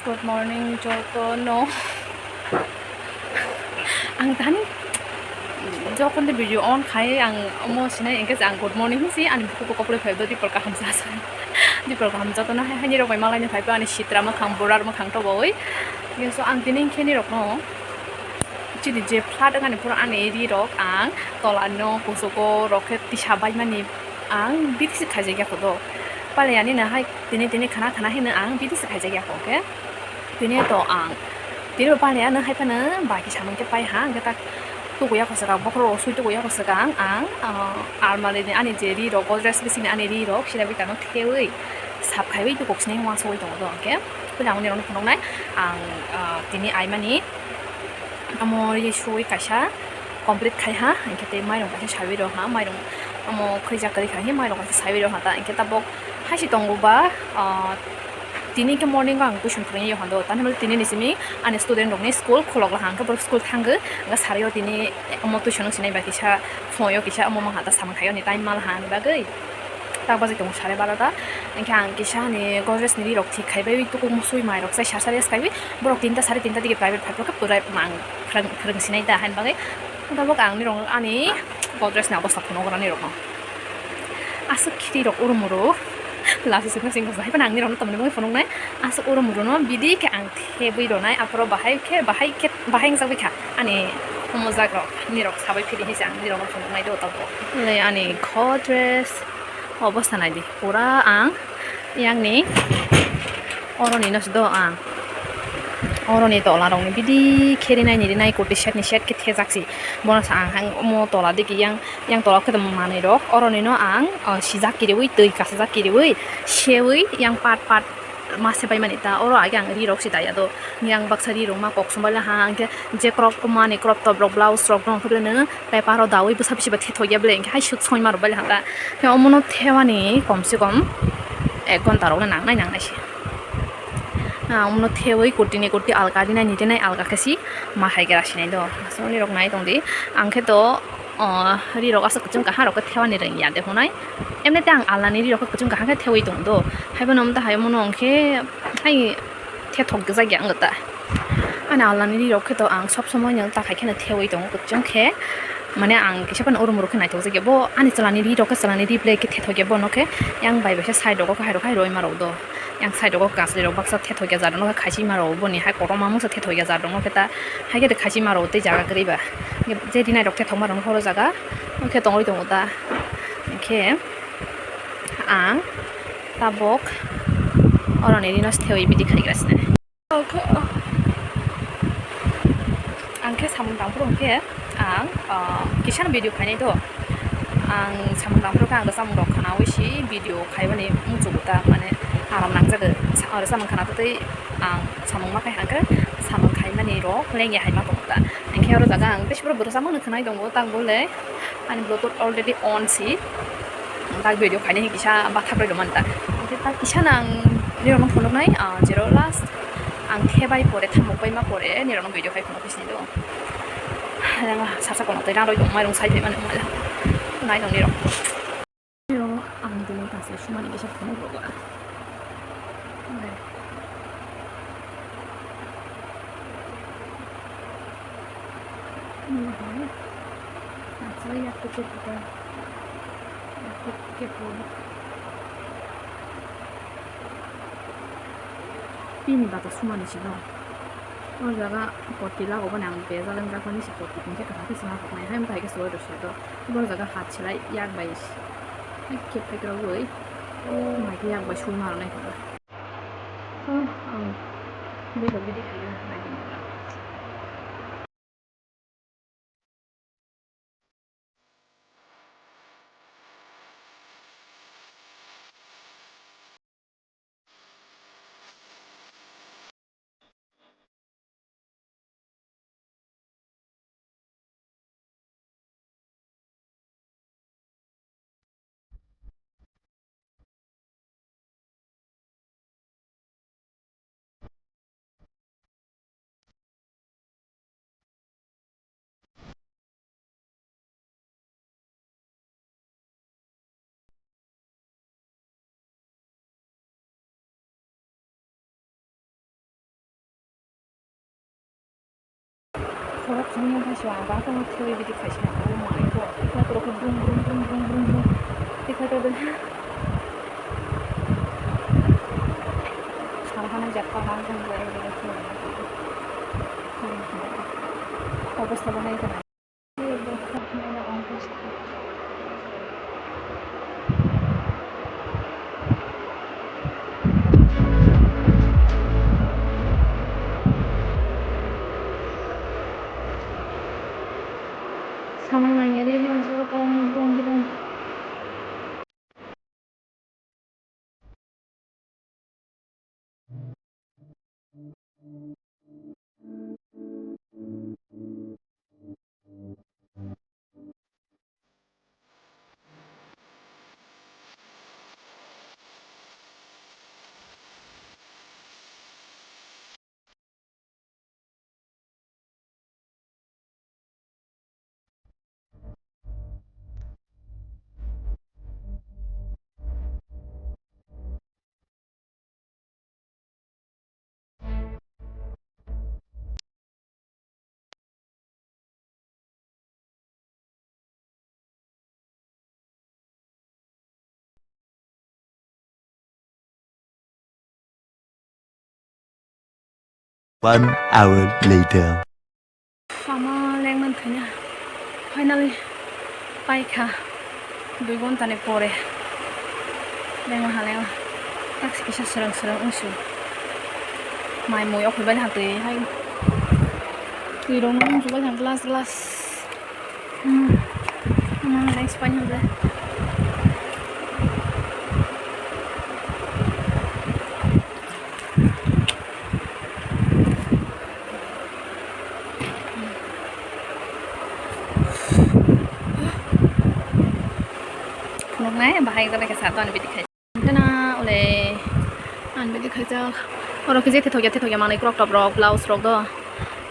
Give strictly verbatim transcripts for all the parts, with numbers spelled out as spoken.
Good morning jotono. Ang tani jokhon de video on khai ang omo sinai, engke ang good morning hinsi ani bukuko kopore phai do dipor kaham sa sa. Dipor kaham jotono hai hai ni rok bai malai ni phai ani sitra makhang borar makhang to boi. So ang tini khe ni rok no chini je flat ani pura ani ri rok ang tola no kusugo rok khe tisa bai mani ang bidisi khaijak ya kodo. Pale ani na hai tini tini khana khana hino ang bidisi khaijak ya ko khe. Tini to ang tini bo pale ano hai phano baki samung khe pai ha, hwnkhe tak tukuya kosa ka bokhoro sui tukuya kosa ka ang, ang, ah, almari ni ani je ri rok Godrej bising ni ani ri rok sira bita no thewi sap khaiwi tukuk sinai uansugwi tongo do hwnkhe. Puila ang nirok no phunuknai ang, ah, tini aimani amo ri sui kaisa complete khai ha, hwnkhe tei mairung kaisa sawi rw ha, mairung omo khwijak kwrwi kha, hwnkhe mairung kaisa sawi rw ha ta, hwnkhe tabok haisi tongo ba, ah, tini khe morning o ang tuition phwrwngwi ya hwn do, tani hwnba tini ni simi ani student rokni school khulok laha, hwnkhe borok school thangwi, hwnkhe sari o tini omo tuition wng sinai bai kisa phone o kisa omo mangha ta samung khai o ni time ma laha ni bagwi. Tak bajai tongo sare barota. Hwnkhe ang kisa ani Godrej ni ri rok thik khai bai tukuk musui mai rok chai sar sar yes khai bai. Borok tinta sare tinta digi private phai phuru khe purai mang phrwng, phrwng sinai da hain bagwi. Tabuk ang nirok ani Godrej ni abosta phunuk rani rok no. Aswk khiti rok uru muru. Lasi sukna sing hai phano ang nirok no tongmani bagwi phunuk nai. Aswk uru muru no bidi khe ang thebwi rwnai aphuru bahai khe, bahai khe, bahai wngjakgwi kha. Ani omo jak rok nirok sabai phiri hinsa ang nirok no phunuk nai do tabuk. Le ani Godrej. Obosta naidi, pura ang yangni oroni no se do ang. Oroni tola rokni bidi khe rinai ni rinai koti set ni set khe thejak si. Bono sa ang hang omo tola digi yang, yang tola khe manwi rok. Oroni no ang, o, sijak kiriwi, twi kasajak kiriwi, sewi yang pat pat ma se pai mani ta. Oro age ang ri rok se daya do. Yang baksa ri rok ma kok song bai laha, hwnkhe je crop mani crop top rok, blouse rok no hwnkhe bele nw paper o dawi bwsa bisi ba thethok ya bele, hwnkhe hai suk songwi ma rok bai laha ta. Hwnkhe omo no thewani kom se kom ek ghonta rok le nang nai nang nai se. Ah, omo no thewi kurti ni kurti alka rinai ni rinai alka khe si ma hai khe rasi nai do. Aswk nirok nai tong di, ang khe to, o, ri rok aswk kwchwng kaha rok khe thewani rwng ya de hwnai. Emni te ang alna ni ri rok khe kwchwng kaha khe thewi tong do. Hai bono omo ta hai omo no hwnkhe hai thethok gwjak ya wngkha ta. Ani alna ni ri rok khe to ang sob somoi no ta khai kheno thewi tongo kwchwng khe. Mane ang kisa phano orom rok khe naithok jak ya. Bo ani chwla ni ri rok khe chwla ni ri ble khe thethok ya bono khe. Yang bai bai khe side rogo khe hai rok hai roi ma rok do. Yang side rogo kachli rok baksa thethok ya jat rok no khe khachi ma rok boni hai kotorma mungsa thethok ya jat rok no khe ta. Hai khe ta khachi ma rok tei jaga kwrwi ba. Je rinai rok thethok ma rok no horo jaga. Hwnkhe tongwi tongo ta. Hwnkhe ang tabok oroni rino se thewi bidi khaigra sinai. Ang khe samung tangphuru hwnkhe ang, ah, kisa no video khainai do. Ang samung tangphuru khe ang rwchapmung rok khwnaui si video khaimani muchungo ta, mane aram nangjago. Sa-, rwchapmung khwna tei ang samung ma khai hwnkhe samung khaimani rok lengya hai ma tongo ta. Hwnkhe oro jaga ang bisi borok rwchapmung no khwnai tongo, tak bole ani Bluetooth already on si. Tak video khainai kisa bathak roi rwmani ta. Hwnkhe tak kisa no ang nirok no phunuknai, ah, jero last ang thebai pore thamuk bai ma pore nirok no video khai phunuk phisni do. Lengla sasa kono tei rang roi tong mairung sai phaimani wngmani. Nai tong nirok. Nirok ang tini kaisa sumani kisa phunuk rwkha. Nini hai. Achai yaktuk ke putar. Yaktuk ke pun. Pini bata sumani sino. O jaga poti lago bani ang bejal wng jak mani se poti hwnkhe kaham khe swnam rok nai. Hai wngkha hai khe soi rw soi do. Bo jaga hat silai yak bai. Hai khe phai kwrwi. Mai khe yak bai sui ma rw nai khe. Oh, ang bebak bidi khaio, naidi nukla. Borok chwngno bwskango ang baksa no thwiwi bidi khaisa, oh my God, tikhlai borok khe brum brum brum brum brum brum tikhlai tongdo. Sal hwnwi jak kha, ang tong bo, ang tong bo. Obostha bo nai gwnang. Samung nangya de, bini jora kong, kong, kong. One hour later. Ama lengman thanya. Finally paikha. Dui ghonta ni pore. Lengma ha lengma. Taksi kisa srang srang wngsu. Mai mui okhoi bai hang twi hai. Twi rong wngsu bai hang glass glass. Hmm. Ama leng spine hang le. Phunuknai bahai jalai khe sato ani bidi khai. Tena ole ani bidi khaijak. Oro khe je thethokya thethokya manwi crop top rok, blouse rok do.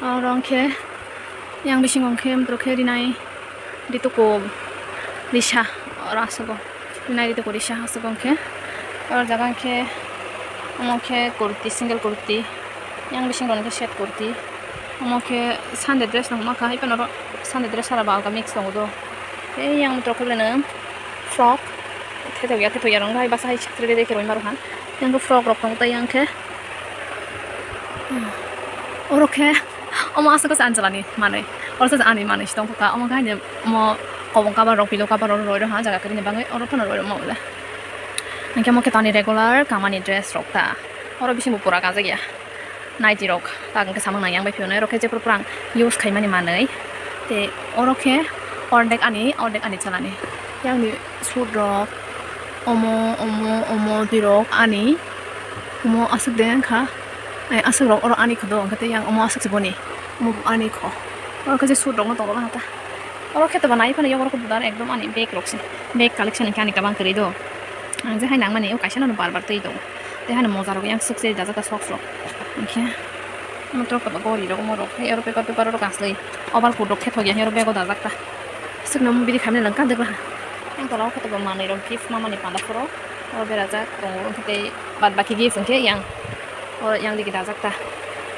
Oro hwnkhe yang bisingo hwnkhe borok khe rinai. Rituku risa oro aswk o. Nai rituku risa aswk o hwnkhe. Oro jaga hwnkhe omo khe kurti, single kurti. Yang bisingo hwnkhe set kurti. Omo khe Sunday dress no hwnma kha, hai phano oro Sunday dress sara ba alka mix tongo do. Tei yang borok khe belai no frock. Thethokya, thethokya rok hai basa hai satre de khe roi maro kha. Yang khe frock rok tongo tei yang khe oro khe. Omo aswk khe anjalani manwi. Oro se ani manwi si tongkha. Omo khe haino omo kobong cover rok, pillow cover rok roi rw ha, jaga kwrwini bagwi oro phano roi rwma le. Hwnkhe omo khe tani regular kamani dress rok ta. Oro bisingbo pura kanjakya. Naiti rok ta hwnkhe samung nang yang bai phiyoknai. Oro khe jephru phrang use khaimani manwi. Tei oro khe ordek ani, ordek ani chalani. Yang ni suit rok, omo, omo, omo, birok ani, omo aswk de wngkha, ai, aswk rok oro ani kho do, hwnkhe tei yang omo aswk se boni, omo bo ani kho, oro khe je suit rok no tongo ta, oro khe to ba nai phano yok oro khe budar ekdom ani bag rok se, bag collection hwnkhe ani kabang kwrwi do, ang je hai nangmani o kaisa no bar bar twi tongo, tei haino moja rok yang swk se dajak ta socks rok, hwnkhe. Omo tok tok gori rok, omo rok hai oro paper, paper rok kaslai. Obar kut rok khe thok ya, hai oro bag o dajak ta. Swkno omo bidi khamya nang kha dwgla ha. Yang tola o khe tok manwi rok gift ma mani panda phoro. Oro berajak tongo, hwnkhe tei bad baki gift hwnkhe yang. Oro yang digi dajak ta.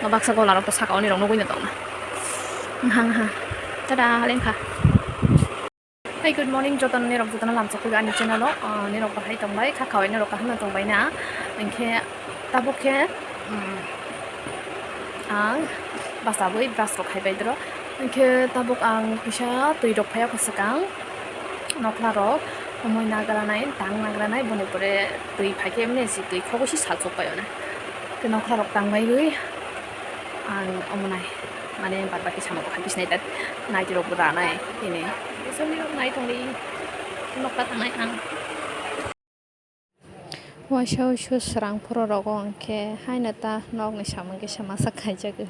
O baksa gola rok to saka oni rok nugui no tong na. Wngha wngha. Tada, haleng kha. Hi, good morning, jotono norok jotono lamchak phaiba ani channel o, ah, norok bahai tongbai, kha khawai norok kaham no tongbai na, hinkhe tabuk khe, um, ang bachawui brush rok khaibai doro, hinkhe tabuk ang kisa twi rok phaiya kho swkang, nokla rok, omoi nagranai, tang nagranai, boni pore twi phaikhe emni si twi khogwi si salchuk bai ona, tei nokla rok tang baiwi. Ang omonai, mane, bad baki samung kha bisnai ta, naiti rok bo ranai, tini, bising rok nai tongli, nokta tangnai ang. Waisa uisu srang phuru rogo hwnkhe, haino ta nokni samung kisa masa khaijago,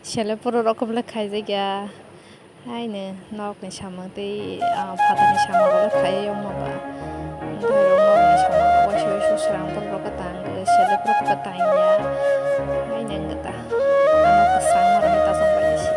sele phuru rok khe belai khaijakya. Haino nokni samung tei, ah, phatarni samung rok khai o nogo. Tei rok nokni samung rok waisa waisa srang borok rok tang, selek rok tangya. Haino wngkha ta. Ano kwchangma rok ta chwng bai se.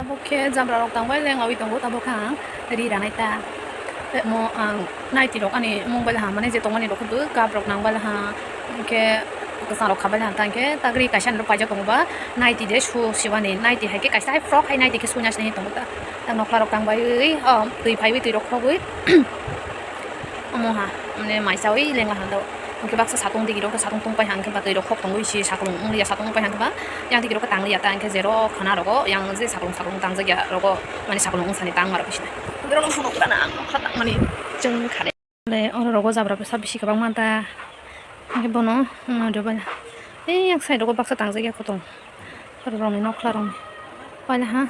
Oke, jabra rok tangbai lenglawi tongo, tabuk khe ang ri ranai ta. Tei mo ang naiti rok ani mung bai laha, mane je tongmani rok bo cup rok nang bai laha. Oke, kwchang rok khabai laha, tang khe tagri kaisa ni rok paijak tongo ba, naiti de su sibani, naiti hai khe kaisa hai frok hai naiti khe suina sini tongo ta. Tang nokla rok tangbai wi, o twi phaiwi twi rok khogwi. Omo ha, mane mai chawi lengla hando. Hwnkhe baksa satung digi rok khe satung tungpai hang khe ba twi rok khok tongwi si satung wngya satung wngpai hang khe ba yang digi rok khe tangliya ta hwnkhe jero khana rogo yang je satung satung tangjakya rogo mane satung wngsani tangma rok bisina. Borok no phunuk gana ang nokha tangmani chwng khare. Le oro rogo jabra bwsa bisi kwbang manta. Hwnkhe bono wngma rwbai na. Ei yang side rogo baksa tangjakya khotong. Rokni nokla rokni. Paila ha.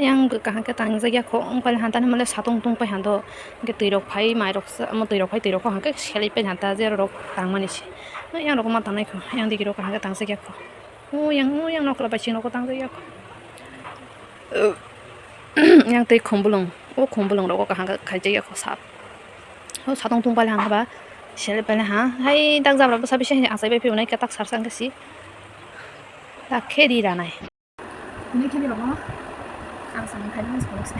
Yang kaham khe tangjak ya kho, wng paila ha, tani mole satung tung pai ha do. Hwnkhe twi rok phai, mai rok sa-, omo twi rok phai, twi rok kho hwnkhe selei pai ha ta, je rok tangmani se. Yang rok ma tangnai kho, yang digi rok kaham khe tangjak ya kho. O yang, o yang nokla bai sing rok tangjak ya kho. Yang twi khum bulung, o khum bulung rok kaham khe khaijak ya kho sap. O satung tung paila ha ba, selei paila ha. Hai tak jabra bwsa bisi achai bai phiyok nai khe tak sarsa hwnkhe si. Tak khe ri ranai. Hwnwi khe borokno ang samung khainani se phunuk se.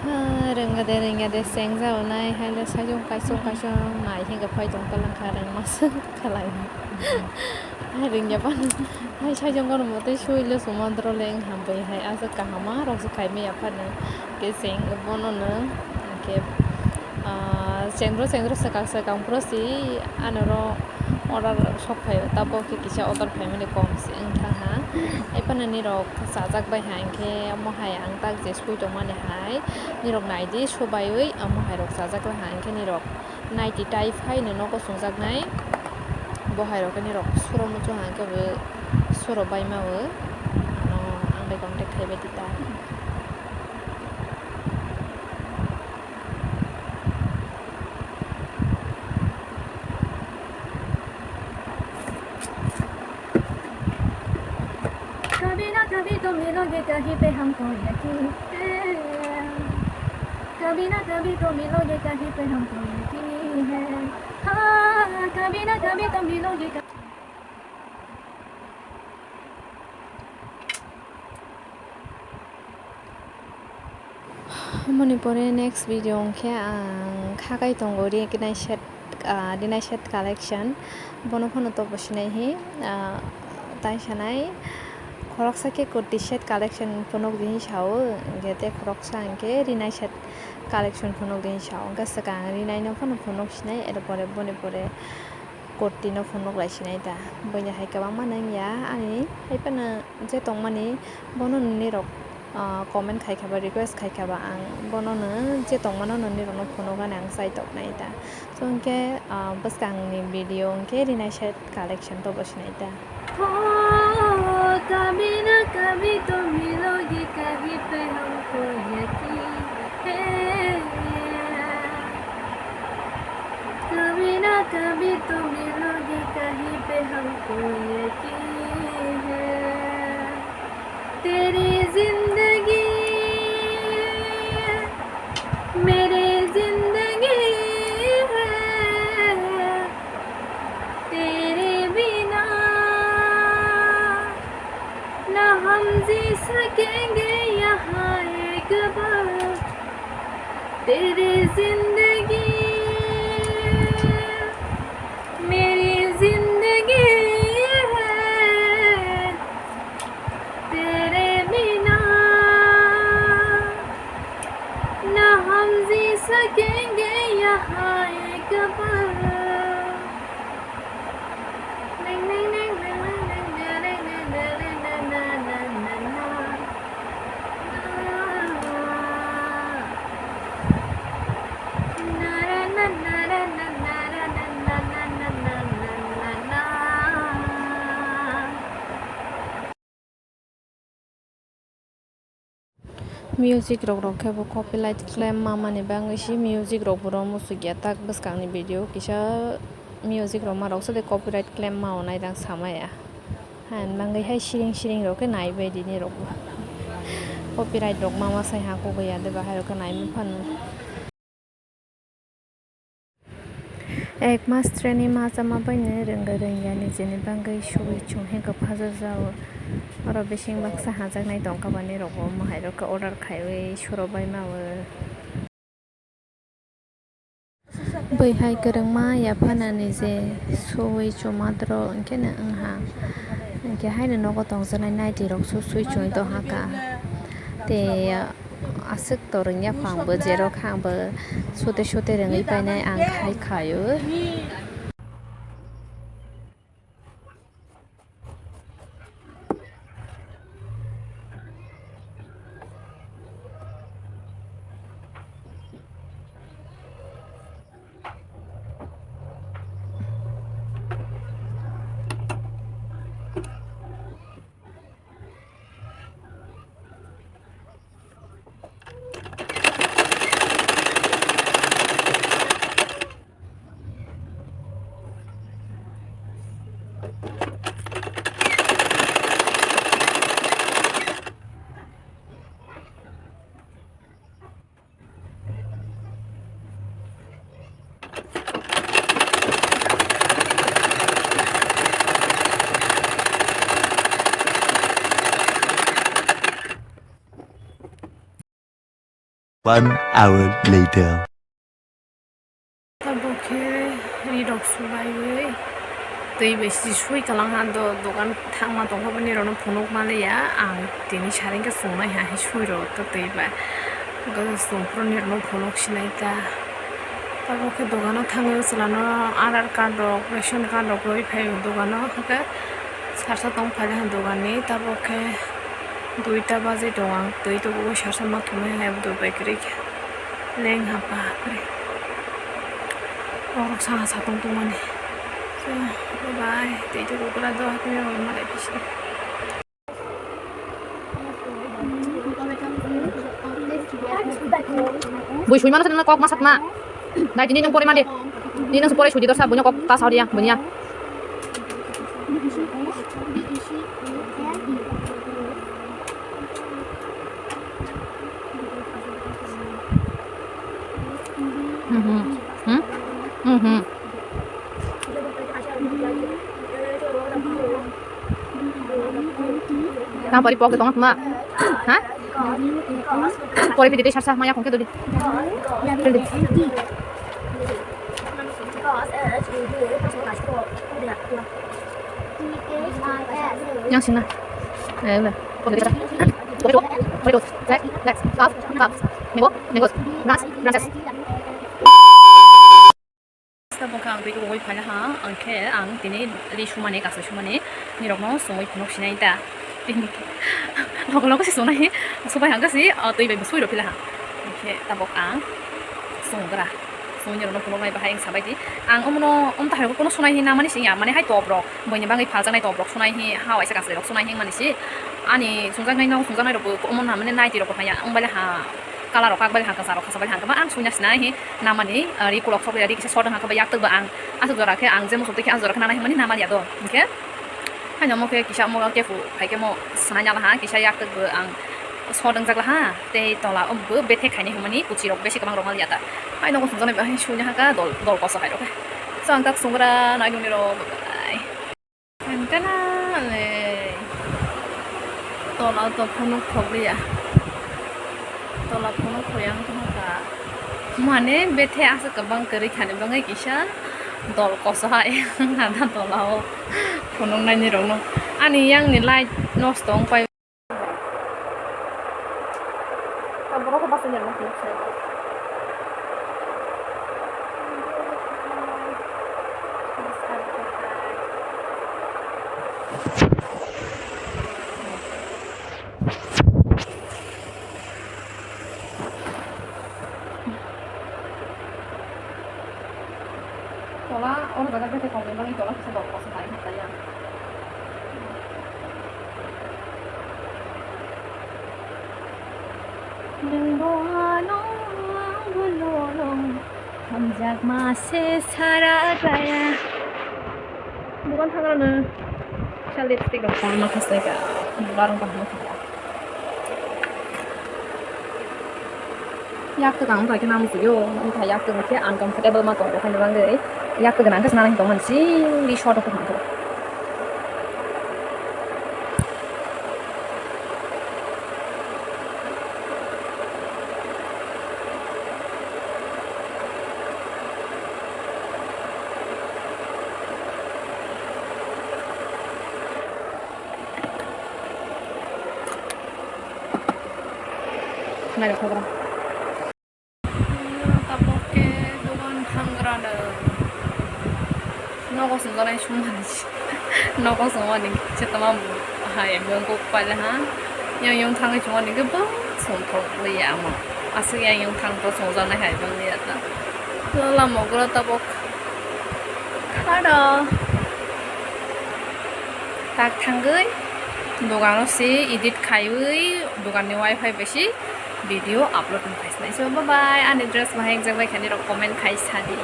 Ha, rwngya de, rwngya de, chengjago nai, hai le sajung kaisung kaisung nai hinwi phai tong tong kha, rwngma se khalai. Hai rwngya phano, hai sajung kono motwi sui le sumantro le wng hambai hai, aswk kaham ma rok se khai maya phano. Khe cheng bono no, khe, ah, chengro chengro swkang swkang phuru si ano ro order sok phai o, tabuk khe kisa order phaimani kom se wng kha ha. Hai phano nirok chajak bai ha, hwnkhe omo hai ang tak je sui tongmani hai nirok nai di, subaiwi omo hai rok chajak lai ha, hwnkhe nirok naiti tai phai no nogo chwngjaknai. Bo hai rok khe nirok suro muchung ha, hwnkhe bo suro bai ma o, ano ang bai contact khai bai di ta. कभी ना कभी तो मिलोगे कहीं पे हमको यकीन है। कभी ना कभी तो मिलोगे कहीं पे हमको यकीन है। हाँ, कभी ना कभी तो मिलोगे कहीं। Aboni pore next video hwnkhe ang khakai tongo ri nai set, ah, ri nai set collection. Bono phano tobo sinai hi, ah, tai sanai khoroksa khe kurti set collection phunuk di hinwi sao, hwnkhe tei khoroksa hwnkhe ri nai set collection phunuk di hinwi sao. Hwnkhe swkang ri nai no phano phunuk sinai, er pore boni pore kurti no phunuk lai sinai ta. Buini hai kwbangma nang ya, ani hai phano je tongmani bono nini rok, ah, comment khai kha ba, request khai kha ba, ang bono no je tongmano nini rok no phunuk ani ang chai tok nai ta. So hwnkhe, ah, bwskang ni video hwnkhe ri nai set collection tobo sinai ta. हो, कभी ना कभी तो मिलोगे कहीं पे हमको यकीन है। कभी ना कभी तो मिलोगे कहीं पे हमको यकीन है। तेरी जिंदगी मेरी जिंदगी है तेरे बिना, ना हम जी सकेंगे यहाँ एक पल। तेरी जिंदगी मेरी जिंदगी है तेरे बिना, ना हम जी सकेंगे यहाँ एक पल। Music rok rok khe bo copyright claim ma mani bagwi se music rok bo ro muchuk ya tak bwskang ni video kisa music rok ma rok se de copyright claim ma o nai dang sama ya. Han bangwi hai siring siring rok khe nai bai di ni rok bo. Copyright rok ma ma sai ha kugui ya de bahai rok khe nai ma phano. Ek mas training ma chama bai no rwngwi rwngya nijeni bagwi suwi chwng hwnkhe phajajago. Oro bising baksa hajaknai tongkha bani rokbo omo hai rokhe order khaiwi suro bai mao. Bwihai kwrwngma yaphanani je suwi chumadro hwnkhe no wngha. Hwnkhe haino nogo tongjaknai naiti rok su sui chumui tongha kha. Tei aswk torwng yaphang bo jerok kha, ang bo sute sute rwngwi painai ang khai khaio. One hour later. Tabuk khe ri rok subaiwi twi bai si sui kalang ha do, dogan thangma tongkha bini rok no phunuk maliya. Ang tini saring khe chungnai ha hi sui rok to twi bai chwng phuru ni rok no phunuk sinai ta. Tabuk khe dogano thangwi chwla no Aadhaar card rok, ration card rok rwi phai o dogano, hwnkhe sarsa tong phai ha dogan ni. Tabuk khe duita bajai tongo, ang twi tubugo sarsa ma thumui hai abdul bai kwrwi khe. Leng ha bapre. Borok sanga satong tongmani. So, bye bye. Tei tei kukura do hakhe malai bisi. Bui sui mano sa nang kok ma satma. Nai tini nang pore mande. Tini nang pore sui di dorsa buino kok ta sa dia bunya. Mhm. Hmm? Mhm. Nang pori pok de tong ma? Ha? Pori pidi de sarsa maya kongke dodi. Pidi. Yang sina. Eh, udah. Potato, potato, flag, flags, cups, cups, mango, mangoes, branch, branches. Tabuk khe ang twi kubui phailaha, hwnkhe ang tini ri sumani, kasui sumani, nirokno songwi phunuk sinai ta. Tini logo logo se sonai, subai hangkhe si, ah, twi bai bwsui rok philaha. Hwnkhe tabuk ang songgra. Songni rokno phunuknai bahai wng sabaidi. Ang omono, omo tahai rokno sunai hi namani singya, mane hai top rok, buini bagwi phaljaknai top rok sunai hi, ha waisa kasui rok sunai hi mani si. Ani sungjaknai no, sungjaknai rok bo omo na mane naiti rok bo haya, wng bai le ha, color rok kak bai le ha, kwchar rok khasa bai le ha, ang suina sinai hi namani, ah, ri kulok sok ri kisa sodong ha khe bai yak tok bo ang aswk jora khe ang je muchuk twi khe aswk jora khe nanai hwnmani namaliya do, hwnkhe. Haino omo khe kisa omo khe phu hai khe omo swnai ya laha, kisa yak tok bo ang sodongjak laha, tei tola o bo bethe khainai hwnmani kuchi rok besi kwbang rok maliya ta. Haino omo swngjak nai bo hai suina ha kha dol, dol koso hai rok khe. So ang tak sungra nai nuni rok bye bye. Ang kana le tola to phunuk thokliya. Tola phunuk khoyang thung kha. Mane bethe aswk kwbang kwrwi khani bagwi kisa dol koso hai ada tola o phunuk naini rokno. Ani yang ni light nosto wng pai. Tola, oro jaga bethe kokni bagwi tola kisa dol koso hai kha ya. Nwng bo ano ang bo norong hamjakma se sara kaya. Dogan thangrano kisa lipstick rok kotorma khasai ka, barong kaham kha. Yak twkang wngkha khe nang muchungyo, wngkha yak twkang khe uncomfortable ma tongo, haini bagwi Yak kwgwna hwnkhe swnamwi tongmani chini short o kwthang khe. Khwnai rok khobra. Tabok khe dogan thangrano. Nogo swngjani sumani. Nogo swngjani se tama hai bwkuk paila ha. Yang yang thangwi swngjani khe bwswng thok liya amo. Aswk yang yang thang to swngjani hai bang liya ta. Lama gura tabok. Kharo. Tak thangwi dogano se edit khaiwi doganni wifi bai se video upload wngkha. So bye bye, ani dress bahai wngjak bai kha nirok comment khai sadi.